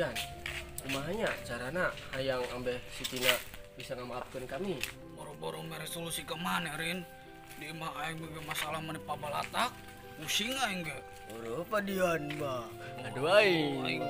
Dian, kumaha nya carana hayang ambeh si Tina bisa ngamaafkeun kami? Boro-boro mere solusi ke mana, Rin? Di imah aing ge masalah meni pabalatak, pusing aing ge. Boro pa Dian mah. Aduh aing.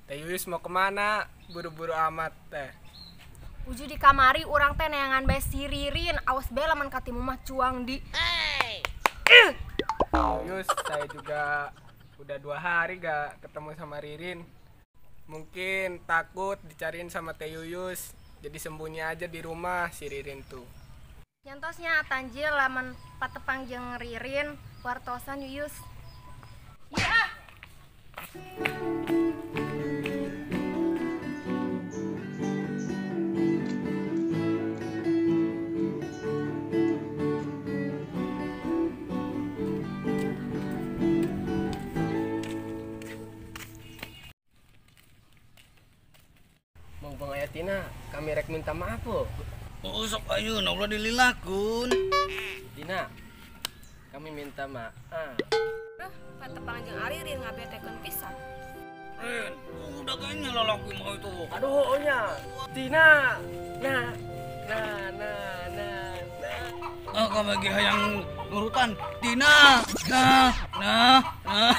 Teh Yuyus mau kemana? Buru-buru amat teh. Uju di kamari urang teh neangan bae si Ririn, awas bae lamun katimu mah cuang di. Teh Yuyus, saya juga udah 2 hari gak ketemu sama Ririn. Mungkin takut dicariin sama Teh Yuyus, jadi sembunyi aja di rumah si Ririn tuh. Nyantosnya tanjil lamun patepang jeung Ririn, wartosan Yuyus. Ya. Mau Bang Ayatina, kami rek minta maaf loh. Oh, sok ayeuna ulah dililakun. Tina, kami minta maaf. Patepang jeung Aririn ngabetekeun pisan. Rin, udah kayaknya lalaki mau itu. Aduh, nya. Tina. Nah, nah, nah, nah, nah. Ah, kau bagi hayang nurutan. Tina. Nah, nah, nah.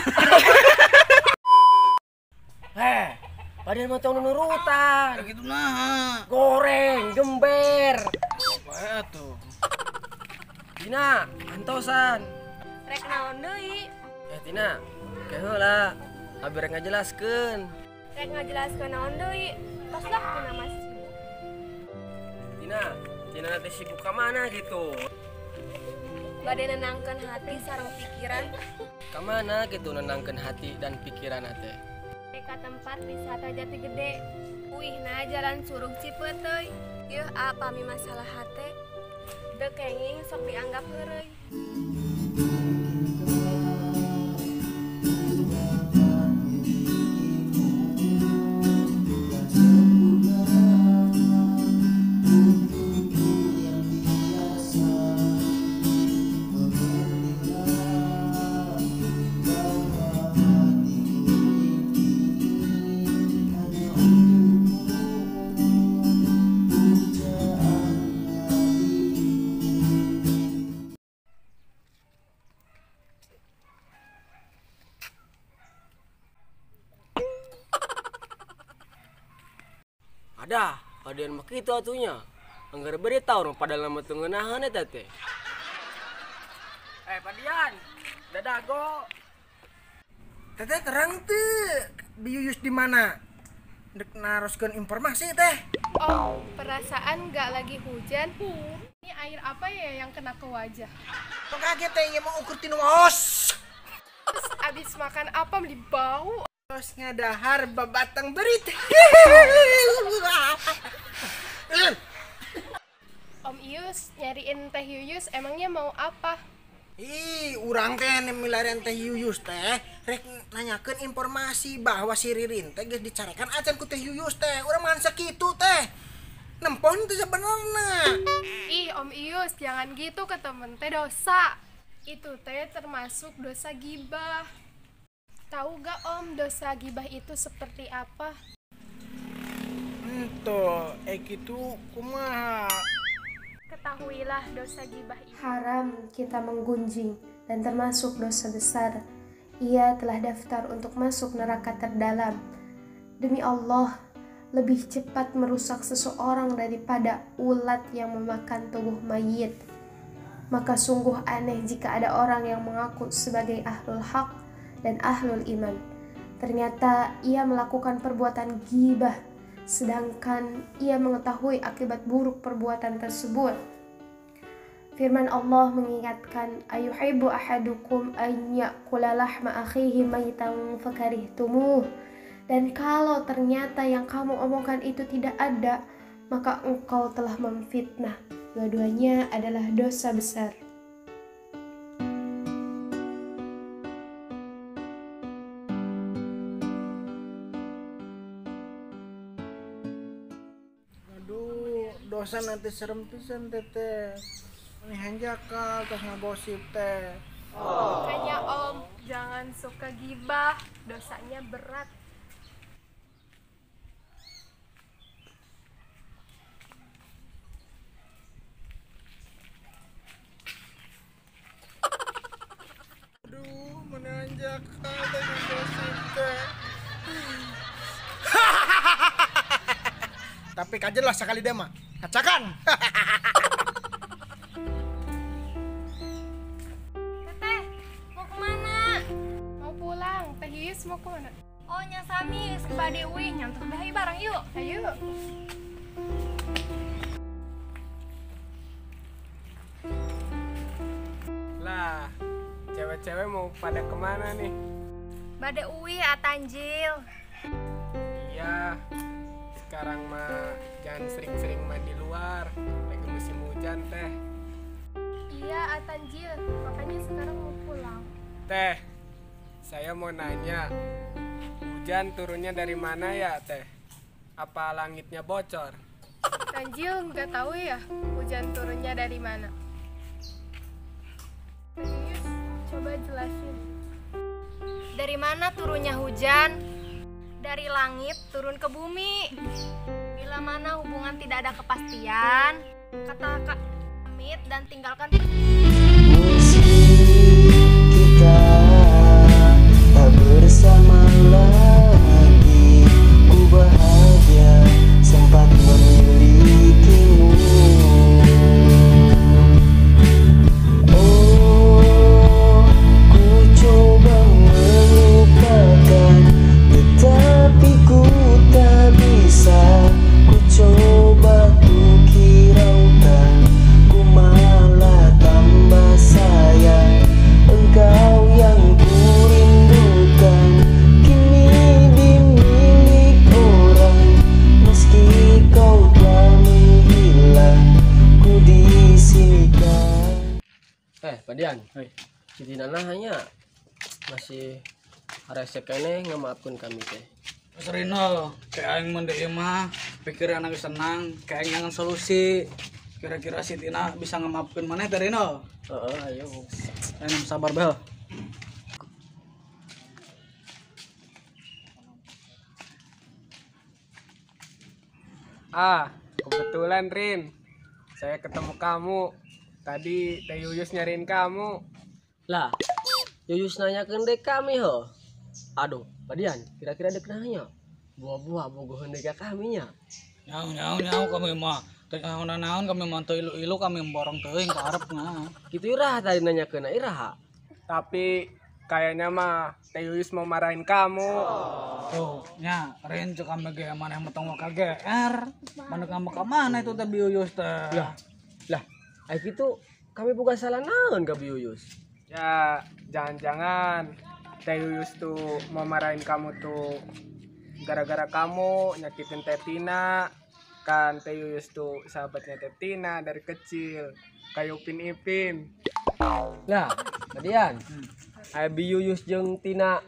Heh, padahal mah tong nurutan. Gitu nah. Goreng, gember. Bae atuh. Tina, antosan. Rek naon deui? Tina, ke heula. Abi rek ngajelaskeun. Rek ngajelaskeun naon deui? Tos lah Tina masih sibuk. Tina, Tina teh sibuk ka mana gitu? Bade nenangkeun hati sareng pikiran. Ka mana gitu nenangkeun hati dan pikiran teh? Ka tempat wisata Jati Gede. Uihna jalan Curug Cipeteuy. Yeuh apami masalah hate? Teu kenging sok dianggap heureuy. Ada, padian mah kitu atunya. Anggar beri tahu orang pada lama teu ngeunaheun eta teh. Padian, dadago. Teteh terang teu Bi Yuyus di mana? Dek naroskeun informasi teh. Oh, perasaan nggak lagi hujan. Ini air apa ya yang kena ke wajah? Kok kaget teh ieu mah ukur tinu os. Terus abis makan apa beli bau? Terus ngadahar babatang berit. Om Ius nyariin Teh Yuyus emangnya mau apa? Ih, urang teh milarian Teh Yuyus teh rek nanyakeun informasi bahwa si Ririn teh geus dicarekan acan ku Teh Yuyus teh. Urang mah sakitu teh. Nempon teh sebenarna. Ih, Om Ius jangan gitu ke temen teh dosa. Itu teh termasuk dosa gibah. Tahu gak Om dosa gibah itu seperti apa? Ento, kitu kumaha? Ketahuilah dosa gibah itu haram kita menggunjing dan termasuk dosa besar. Ia telah daftar untuk masuk neraka terdalam. Demi Allah, lebih cepat merusak seseorang daripada ulat yang memakan tubuh mayit. Maka sungguh aneh jika ada orang yang mengaku sebagai ahlul haq dan ahlul iman. Ternyata ia melakukan perbuatan gibah, sedangkan ia mengetahui akibat buruk perbuatan tersebut. Firman Allah mengingatkan, ayuhibbu ahadukum an ya'kula lahma akhihi maitan fakarihtumuh. Dan kalau ternyata yang kamu omongkan itu tidak ada, maka engkau telah memfitnah. Dua-duanya adalah dosa besar. Aduh, dosa nanti serem pisan teteh. Ini hanjakal terus ngegosip teh. Makanya Om, jangan suka gibah, dosanya berat. Aduh, menanjakal terus ngegosip teh. Tapi kajen lah sekali deh mah. Kacakan. Teteh, mau kemana? Mau pulang, Teh Yus mau kemana? Oh, nyasami, ke Dewi, nyantuk dahi bareng yuk. Ayo. Lah, cewek-cewek mau pada kemana nih? Bade uwi atanjil. Iya, sekarang mah jangan sering-sering mandi luar, lagi musim hujan teh. Iya atanjil, makanya sekarang mau pulang. Teh, saya mau nanya, hujan turunnya dari mana ya teh? Apa langitnya bocor? Tanjil nggak tahu ya hujan turunnya dari mana. Teh Yus, coba jelasin. Dari mana turunnya hujan? Dari langit turun ke bumi. Bila mana hubungan tidak ada kepastian, kata Kak pamit dan tinggalkan. Kita tak bersama lagi, ku bahagia sempat memilikimu. Oh, ku coba melupakan, tetapi ku tak bisa. Ku coba ku hiraukan, ku malah tambah sayang. Engkau yang ku rindukan, kini dimilik orang. Meski kau telah menghilang, ku di sini kan. Padian, si Tina hanya masih rese keneh ngemaafkeun kami teh. Mas Rino, kayak aing mun deui mah pikiran aku senang, kayak aing ngangan solusi. Kira-kira si Tina bisa ngemaafkeun maneh teh Rino? Heeh, ayo. Ayo sabar bel. Ah, kebetulan Rin, saya ketemu kamu. Tadi Teh Yuyus nyariin kamu. Lah, Yuyus nanyakeun dek kami ho. Aduh, Padian, kira-kira dek nanya. Buah-buah bogohan dek kami nya. Nyau nyau nyau kami mah. Teu naon kami mah teu ilu-ilu kami borong teuing ka arep nah. Kitu iraha tadi nanyakeun iraha. Tapi kayaknya mah Teh Yuyus mau marahin kamu. Tuh, nya Rin cek kami ge maneh mah tong KGR. Maneh ngambek ka mana itu teh Yuyus teh. Lah, lah, ai kitu kami boga salah naon ka Yuyus? Ya, jangan-jangan Teh Yuyus tuh mau marahin kamu tuh gara-gara kamu nyakitin Teh Tina. Kan Teh Yuyus tuh sahabatnya Teh Tina dari kecil, kayak Upin Ipin. Lah, Padian, ai Bi Yuyus jeung Tina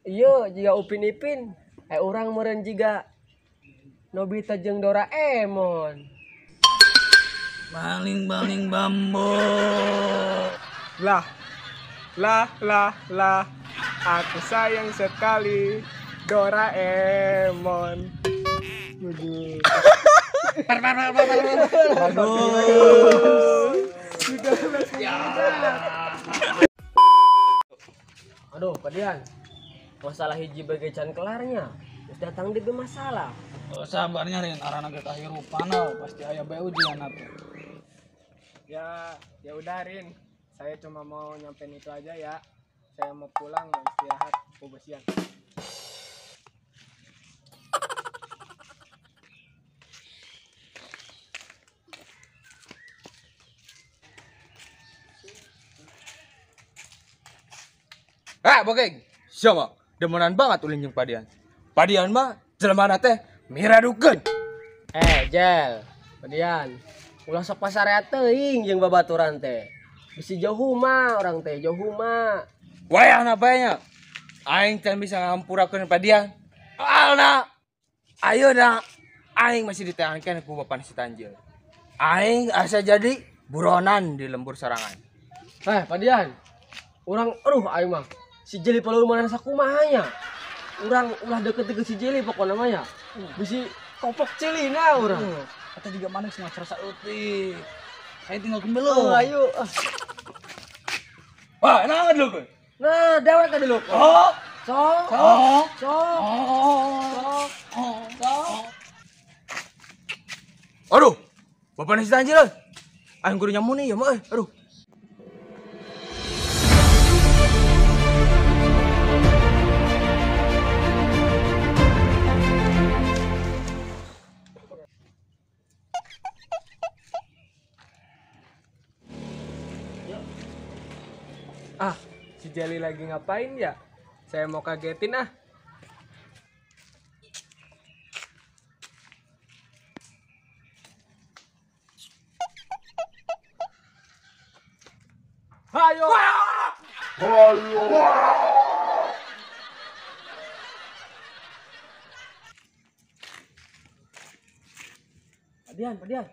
ieu jiga Upin Ipin, ai urang meureun jiga Nobita jeung Doraemon. Baling-baling bambu. Lah, lah, lah, lah, aku sayang sekali Doraemon. Par par par par. Bagus. Aduh, Padian. Masalah hiji bagai can kelarnya. Terus datang di masalah. Oh, sabarnya Rin, arana ge kahirupan pasti aya bae ujian atuh. Ya, ya udah Rin. Saya cuma mau nyampein itu aja ya. Saya mau pulang, mau istirahat, mau bersihan. Ah, bokeng. Siapa? Demenan banget ulin jeung Padian. Padian mah jelema teh miradukeun. Jel, Padian. Ulah sok pasarea teuing jeung babaturan teh. Bisi jauh mah orang teh, jauh mah. Wayahna bae nya. Aing can bisa ngampurakeun Padian. Soalna ayeuna aing masih ditahankeun ku bapan si Tanjil. Aing asa jadi buronan di lembur sorangan. Padian. Urang aduh aing mah. Si Jeli palumanan sakumaha nya. Urang ulah deket-deket si Jeli pokokna mah ya. Bisi kopok celina urang. Atau juga manis nggak serasa eutik. Saya tinggal kembali. Oh, ayo. Wah, nah dulu. Nah, dewek dulu. Oh, sok. Sok. Sok. Sok. Sok. Aduh, bapak nasi Tanjil euy. Aing kudu nyamu nih ya mah euy. Aduh. Ah, si Jeli lagi ngapain ya? Saya mau kagetin ah. Ayo. Ayo. Padian, Padian.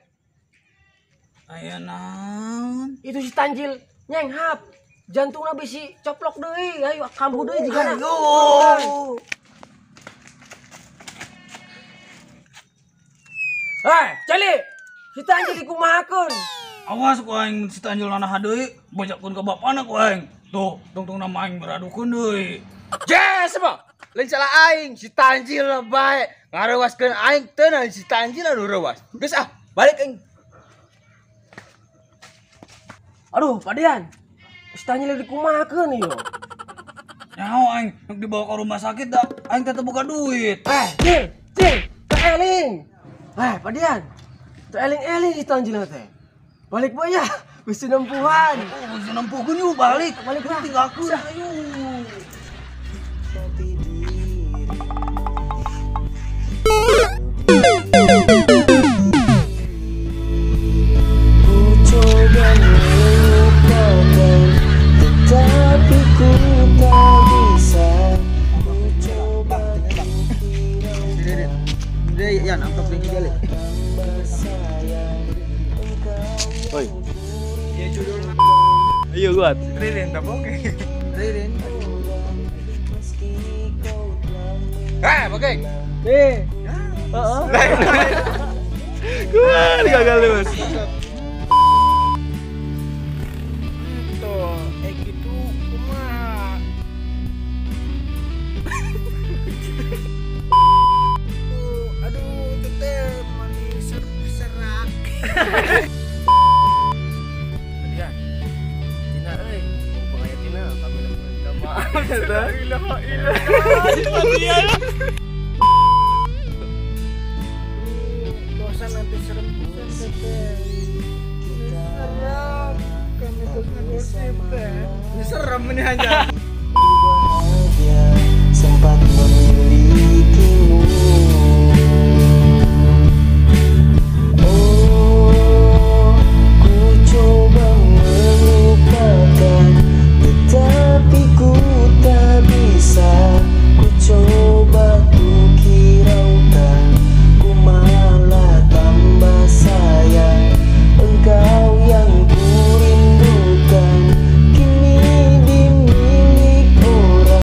Aya naon? Itu si Tanjil nyenghap. Jantungna bisi coplok deui, ayo kambuh deui jigana. Ayo. Hei, Jeli. Si Tanjil dikumahakeun. Awas ku aing si Tanjil nanaha deui, bojakeun ka bapana ku aing. Tuh, tungtung nama aing beradukeun deui. Yes, mah. Lain salah aing, si Tanjil bae. Ngarewaskeun aing teu naon si Tanjil anu rewas. Geus ah, balik aing. Aduh, Padian. Si Tanjil dikumahakeun ieu. Nyaho aing nuk dibawa ke rumah sakit dah, aing teh teu boga duit. Jil, Jil, teu eling. Padian. Teu eling-eling si Tanjil teh. Balik bae ya, bisi nempuhan. Oh, bisi nempuhkeun yuk balik. Balik lah. Tinggalkeun ayo. Ku coba melupakan, tetapi ku tak bisa. Ku coba Udah ya, nangkep nih Jeli. Oi. Ayo kuat. Ririn tak oke. Ririn. Oke. Nih. Heeh. Kuat gagal terus. Tuh, gitu kumaha. Aduh, itu teh manis serak. Padian. Tina euy, mumpung aya Tina kami minta maaf. La ilaha illallah. Dosa nanti serem pisan teh. Serem, kami terus ngegosip teh. Serem ini aja.